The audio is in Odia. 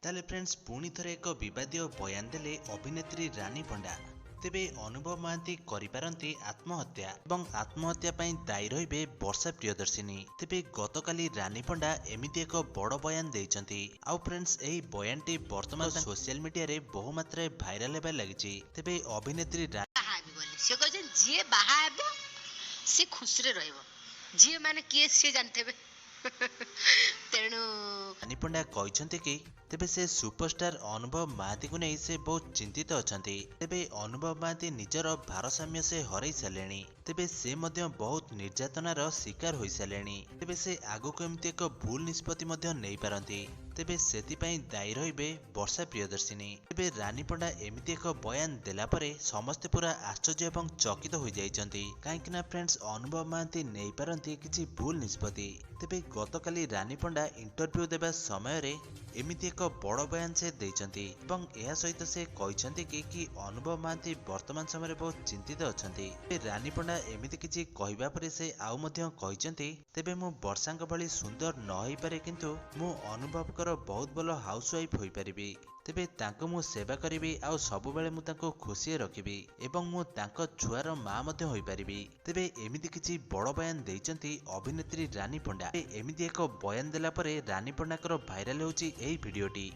ତାହେଲେ ଫ୍ରେଣ୍ଡସ୍, ପୁଣି ଥରେ ଏକ ବିବାଦୀୟ ବୟାନ ଦେଲେ ଅଭିନେତ୍ରୀ ରାନୀ ପଣ୍ଡା। ତେବେ ଅନୁଭବ ମହାନ୍ତି କରିପାରନ୍ତି ଆତ୍ମହତ୍ୟା ଏବଂ ଆତ୍ମହତ୍ୟା ପାଇଁ ଦାୟୀ ରହିବେ ବର୍ଷା ପ୍ରିୟଦର୍ଶିନୀ। ତେବେ ଗତକାଲି ରାନୀ ପଣ୍ଡା ଏମିତି ଏକ ବଡ଼ ବୟାନ ଦେଇଛନ୍ତି, ଆଉ ଫ୍ରେଣ୍ଡସ୍, ଏହି ବୟାନଟି ବର୍ତ୍ତମାନ ସୋସିଆଲ ମିଡିଆରେ ବହୁ ମାତ୍ରାରେ ଭାଇରାଲ ହେବାରେ ଲାଗିଛି। ତେବେ ଅଭିନେତ୍ରୀ ବାହା ହେବି ବୋଲି ସେ କହିଛନ୍ତି, ଯିଏ ବାହା ହେବ ସେ ଖୁସିରେ ରହିବ। ଯିଏ ମାନେ କିଏ, ସିଏ ଜାଣିଥିବେ। ତେଣୁ ରାନୀ ପଣ୍ଡା କହିଛନ୍ତି କି ତେବେ ସେ ସୁପରଷ୍ଟାର ଅନୁଭବ ମହାନ୍ତିଙ୍କୁ ନେଇ ସେ ବହୁତ ଚିନ୍ତିତ ଅଛନ୍ତି। ତେବେ ଅନୁଭବ ମହାନ୍ତି ନିଜର ଭାରସାମ୍ୟ ସେ ହରାଇ ସାରିଲେଣି। ତେବେ ସେ ମଧ୍ୟ ବହୁତ ନିର୍ଯାତନାର ଶିକାର ହୋଇସାରିଲେଣି। ତେବେ ସେ ଆଗକୁ ଏମିତି ଏକ ଭୁଲ ନିଷ୍ପତ୍ତି ମଧ୍ୟ ନେଇପାରନ୍ତି। ତେବେ ସେଥିପାଇଁ ଦାୟୀ ରହିବେ ବର୍ଷା ପ୍ରିୟଦର୍ଶିନୀ। ତେବେ ରାନୀ ପଣ୍ଡା ଏମିତି ଏକ ବୟାନ ଦେଲା ପରେ ସମସ୍ତେ ପୁରା ଆଶ୍ଚର୍ଯ୍ୟ ଏବଂ ଚକିତ ହୋଇଯାଇଛନ୍ତି, କାହିଁକି ନା ଫ୍ରେଣ୍ଡସ୍, ଅନୁଭବ ମହାନ୍ତି ନେଇପାରନ୍ତି କିଛି ଭୁଲ ନିଷ୍ପତ୍ତି। ତେବେ ଗତକାଲି ରାନୀ ପଣ୍ଡା ଇଣ୍ଟରଭ୍ୟୁ ଦେବା ସମୟରେ ଏମିତି ଏକ ବଡ଼ ବୟାନ ସେ ଦେଇଛନ୍ତି ଏବଂ ଏହା ସହିତ ସେ କହିଛନ୍ତି କି ଅନୁଭବ ମହାନ୍ତି ବର୍ତ୍ତମାନ ସମୟରେ ବହୁତ ଚିନ୍ତିତ ଅଛନ୍ତି। ତେବେ ରାନୀ ପଣ୍ଡା ଏମିତି କିଛି କହିବା ପରେ ସେ ଆଉ ମଧ୍ୟ କହିଛନ୍ତି, ତେବେ ମୁଁ ବର୍ଷାଙ୍କ ଭଳି ସୁନ୍ଦର ନ ହେଇପାରେ, କିନ୍ତୁ ମୁଁ ଅନୁଭବଙ୍କର ବହୁତ ଭଲ ହାଉସ ୱାଇଫ୍ ହୋଇପାରିବି। ତେବେ ତାଙ୍କୁ ମୁଁ ସେବା କରିବି ଆଉ ସବୁବେଳେ ମୁଁ ତାଙ୍କୁ ଖୁସିରେ ରଖିବି ଏବଂ ମୁଁ ତାଙ୍କ ଛୁଆର ମା ମଧ୍ୟ ହୋଇପାରିବି। ତେବେ ଏମିତି କିଛି ବଡ଼ ବୟାନ ଦେଇଛନ୍ତି ଅଭିନେତ୍ରୀ ରାନୀ ପଣ୍ଡା। ଏମିତି ଏକ ବୟାନ ଦେଲା ପରେ ରାନୀ ପଣ୍ଡାଙ୍କର ଭାଇରାଲ ହେଉଛି ଏହି ଭିଡିଓଟି।